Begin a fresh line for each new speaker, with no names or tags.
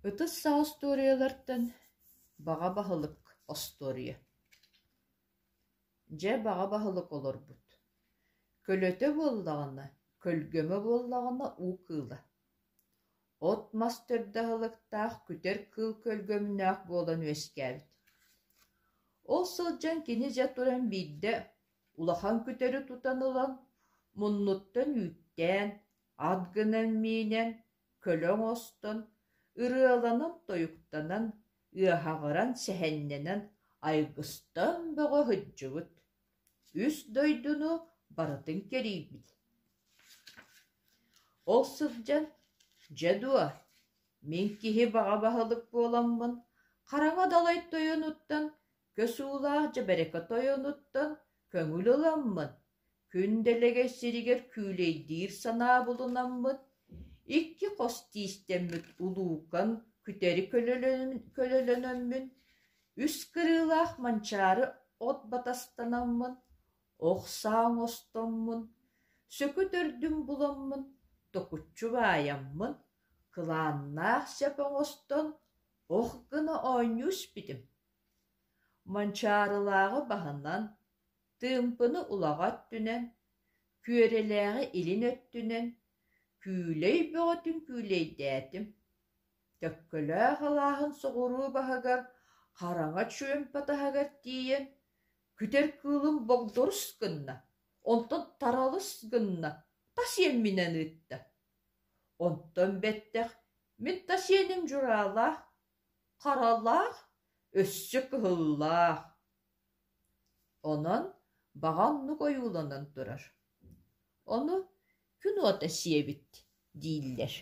Ытыс саҕа остуоруйалартан «Баҕа баһылык» остуоруйа Дьэ баҕа баһылык олорбут, көлөтө буоллаҕына, көлгөмө буоллаҕына уу кыыла, от-мас төрдө аһылыктаах күтэр кыыл көлгөмнөөх буолан үөскээбит. Ол сылдьан кини дьэ туран биирдэ улахан күтэри тутан ылан, муннуттан үүттээн, ат гынан миинэн, көлө оҥостон, ырыаланан-тойуктанан, ыаһаҕыран, сэһэннэнэн айгыстан бөҕө сылдьыбыт, үс дойдуну барытын кэрийбит. Ол сылдьан, дьэ дуо, мин киһи баҕа баһылык буоламмын, хараҥа далай тойонуттан, көс уулаах дьэбэрэкэ тойонуттан көҥүл ыламмын, Күн дэлэгэй сиригэр күүлэйдиир санаа булунаммыт, икки хос тиистэммит улуукан күтэри көлөлөнөммүн, үс кырыылаах манчаары от батастанаммын, ох саа оҥостоммун, сөкү төрдүн буламмын, токуччу баайаммын, кылааннаах сэп оҥостон, ох гына оонньуу испитим. Манчаарылааҕы баһынан, Тыымпыны улаҕа өттүнэн, Күөрэлээҕи илин өттүнэн, күүлэй бөҕөтүн күүлэйдээтим. Төккөлөөх алааһын соҕуруу баһыгар хараҥа чүөмпэ таһыгар тиийэн, күтэр кыылым богдорус гынна, онтон таралыс гынна, тас иэмминэн ыытта. Онтон бэттэх мин тас иэним дьураалаах, харалаах, өссө кыһыллаах. Онон баҕа оннук ойууланан турар, ону күн уота сиэбит дииллэр.